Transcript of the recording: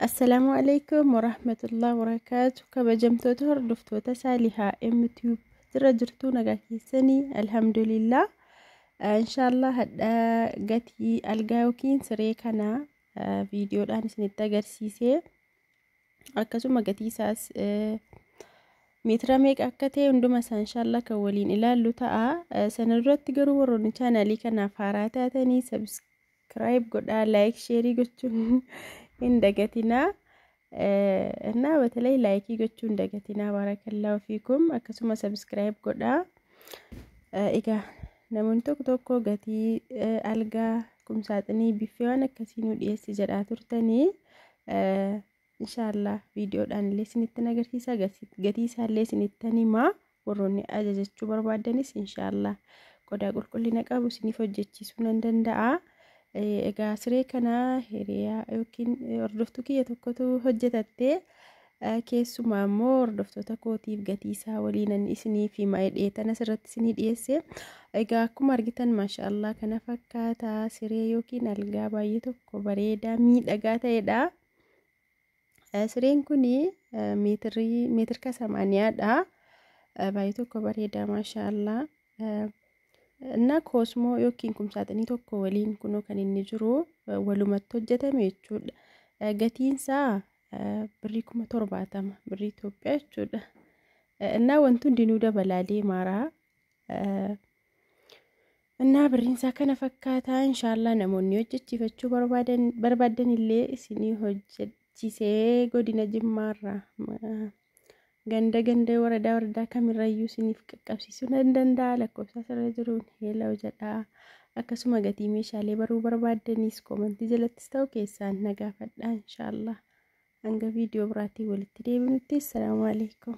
Assalaamu alaikum warahmatullahi wabarakaatu. Kabajamtoota hordoftoota Saalihaa MTube jira jirtuu, nagaa keessanii? Alhamdulillah. Inshaallah hadha gatii algaa yookiin siree kana viidiyoodhaan isinitti agarsiisee, akkasuma gatii isaas, meetira meeqa akka ta'e hunduma isaa inshaallah kan waliin ilaallu ta'a. Sana duratti garuu warroonni chaanaalii kanaaf haaraa taatanii subscribe godhaa, like, share gochuun hin dagatinaa. እና በተለይ like gochuu hin dagatinaa. Barakallahu fiikum. Akkasuma subscribe godhaa. Egaa namoonni tokko tokko gatii algaa, kumsaaxinii, biffee waan akkasii nu dhiyeessi jedhaa turtanii, inshaallah viidiyoodhaan illee isinitti agarsiisa, gatii isaallee isinitti himaa. Warroonni ajajachuu barbaadanis inshaallah qodaa qulqullina qabu isiniif hojjechiisuu nan danda'a. Egaa siree kana hiriyaa yookiin hordoftuu kiyya tokkotu hojjetattee, keessumaa immoo hordoftoota kootiif gatii isaa waliin isiniif hima jedhee asirratti isinii dhiyeesse. Egaa akkuma argitan, maashaallah, kana fakkaata siree yookiin algaa baay'ee tokko bareedaa miidhagaa ta'edha. Sireen kun meetirii meetirka 80dha. Baay'ee tokko bareeda, maashaallah. እና koosmoo yookiin kumsaaxinii tokko waliin kunoo kan inni jiru walumatti hojjetame jechuudha. Gatiin isaa birrii 70,000, birrii Itoophiyaa jechuudha. እና wanti hundinuu dabalaa deemaaraa. እና birriin isaa kana fakkaataa. Inshaallah namoonni hojjechiifachuu barbaadan illee isinii hojjechiisee godina Jimmaarraa ganda ganda, waradaa waradaa kamirrayyuu isiniif qaqqabsiisuu nan danda'a. Lakkoofsa asirra jiruun hello jedhaa. Akkasuma gatii meeshaalee baruu barbaaddanis comment jalattis ta'u keessaan na gaafadhaa inshaallah. Hanga viidiyoo biraatiin walitti deebinutti, assalaamu alaikum.